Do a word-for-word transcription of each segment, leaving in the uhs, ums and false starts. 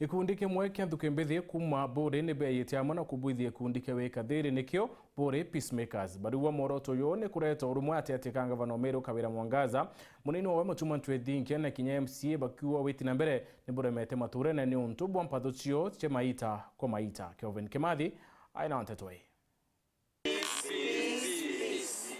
Gikundi kimwe kia nthuki mbithi kuuma Buuri ni beeyite amwe na kubwithia gikundi kia wika thiiri, nikio Buuri Peacemakers. Bariuga mworoto uyu ni kureta urumwe atiati ka ngavana wa Meru Kawira Mwangaza, munini wawe Mutuma Ntwethinkia na kinya M C A bakiuga witi na mbere ni buremete maturene niuntu bwa mpathu cio cia maita kwa maita. Kelvin Kimathi aina nteto ii.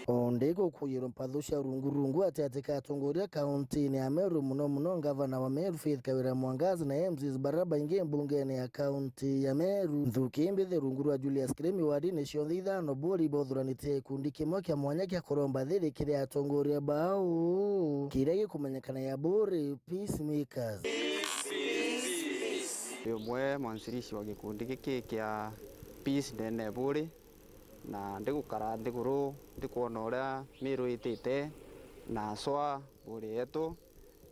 O ndi gukuirwa mpathu cia rungu rungu atiati ka atongoria kauntiine ya Meru, muno muno ngavana wa Meru Faith Kawira Mwangaza na M Cs baria baingi mbungeene ya kaunti ya Meru. Nthuki mbithi rungu rwa Julius Kirimi wardine cionthe ithano, Buuri bothuranite gikundi kimwe kia mwanya kia kuromba thiiri kiri atongoria bao, kiria gikumenyekana ya Buuri Peacemakers. Ndi umwe mwanzilishi wa gikundi giki kia Peace ndene ya Buuri. Na ndigukara nthiguru ndikwona uria Miru itite, na aswa Buuri yetu,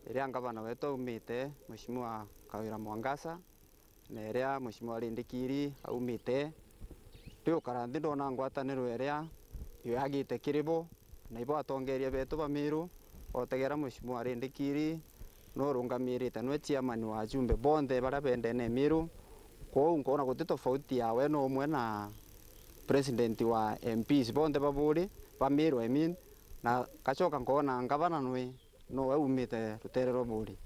iria ngavana wetu aumite, Mheshimiwa Kawira Mwangaza, na iria Mheshimiwa Rindikiri aumite. Ndigukara nthi ndona ngwataniro iria yagite kiri bo, na ibo atongeria betu ba Miru, otegera Mheshimiwa Rindikiri, nurungamirite, nwe chairman wa ajumbe bonthe baria bendene Miru. Kwou nkoona guti tofauti yawe no umwe na president wa M Ps bonthe ba Buuri, ba Miru, I mean, na ngacoka nkoona ngavana nwe nowe umite rutere rwa Buuri.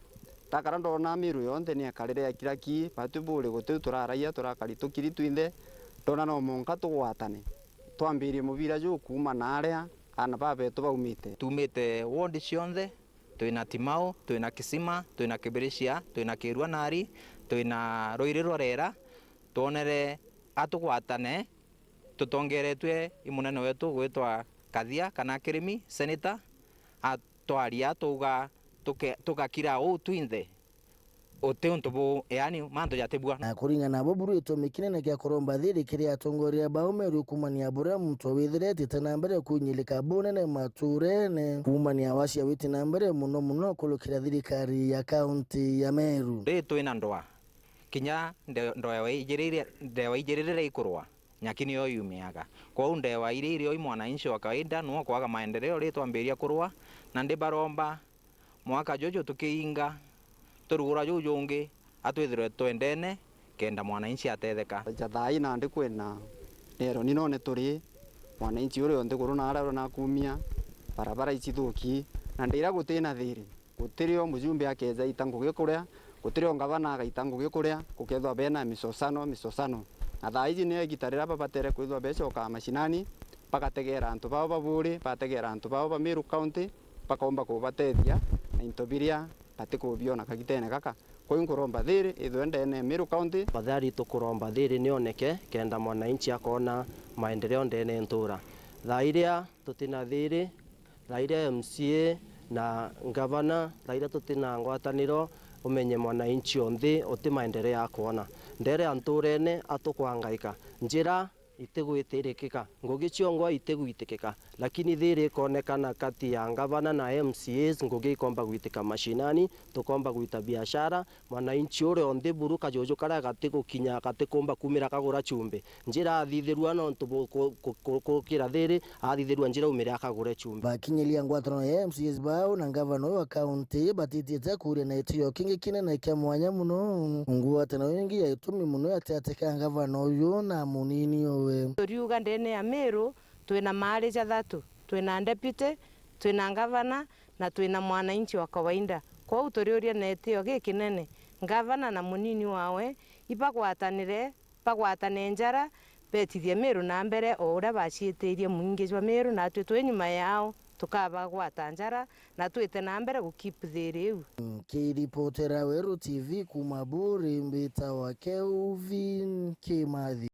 Ndakara ndoona Miru yonthe ni ekarire ya kiraki, batwi Buuri guti turaraia, turakari tukiri twinthe, ndona no mwanka tugwatane, twambirie mubira juu kuuma naaria aana babetu baumite. Tumite ward cionthe, twina Timau, twina Kisima, twina Kibiricia, twina Kirua Nari, twina Ruiri rwa Rera, twonere atugwatane, tutongeretue i munene wetu gwitwa Kathia kana Kirimi, senator, atwaria, tuga tuke-, tugakira uu twinthe. Uti untu bu, yaani, mantu jatibua. Na kuringana nabo, buru gitumi kinene kia kuromba thiiri kiri atongoria bao Meru kuumania buria muntu withire etite na mbere kuinyilika bunene maturene, kuumania wasia witi na mbere muno muno kurukira thirikari ya kaunti ya Meru. Ri twina ndwa, kinya nde-, ndewa ijirire, ndewa ijirire ikurwa, nyaki niyo yumiaga. Kwou ndewa iria irio i mwananchi wa kawaida, nwo kwaga maendeleo, ri twambiria kurwa, na ndibaromba mwaka juju tukiinga, turugura juu jungi, atwithirwe twendene, kenda mwananchi atetheka. Ja thaa ii nandi kwina nero ni none turi, mwananchi uria o nthiguru na aria uria nakumia, barabara ici thuki, na ndira gutina thiiri. Gutirio mujumbe akeja aita ngugi kuria, gutirio ngavana agaita ngugi kuria, gukethwa bena misosano, misosano. Na thaa iji niyo igita riria babatere kwithwa becokaa mashinani, bagategera antu bao ba Buuri, bategera antu bao ba Meru County, bakomba kubatethia na into biria batikubiona kagitene gaka. Kwou nkuromba thiiri ithwe ndene Meru County. Tafadhali tukuromba thiiri nioneke kenda mwananchi akona maendeleo ndene ntura. Thaa iria tutina thiiri, thaa iria M C A na ngavana, thaa iria tutina ngwataniro, umenye mwananchi o nthi uti maendeleo akwona. Ndere anturene atukwangaika. Njira itigwitirikika, ngugi ciongwa itigwitikika, lakini thiiri ikonekana kati ya ngavana na M C As, ngugi ikomba gwitika mashinani, tukomba gwita biashara, mwananchi uria o nthi buru kajuju karia gatigukinya, gatikumba kumira kagura chumbi. Njira athithirua nontu bu-, ku-, ku-, ku-, kukira thiiri, athithirua njira umire akagure chumbi. Bakinyiria ngwataniro ya M C As bao na ngavana uyu wa kaunti batitite kuuria na itio kingi kinene kia mwanya muno. Ngwataniro ingi ya itumi muno gatiati ka ngavana uyu na munini uwe. Turiuga ndene ya Meru, twina maari jathatu, twina deputy, twina ngavana, na twina mwananchi wa kawaida. Kwou turiuria na itio gikinene, ngavana na munini wawe ibagwatanire, bagwatane njara, betithie Meru na mbere o uria baciitirie mwingi jwa Meru, natwi twi nyuma yao, tukabagwata njara na twite na mbere gu keep thiiri iu. Nkiripotera Weru T V kuuma Buuri, mbitawa Kelvin Kimathi.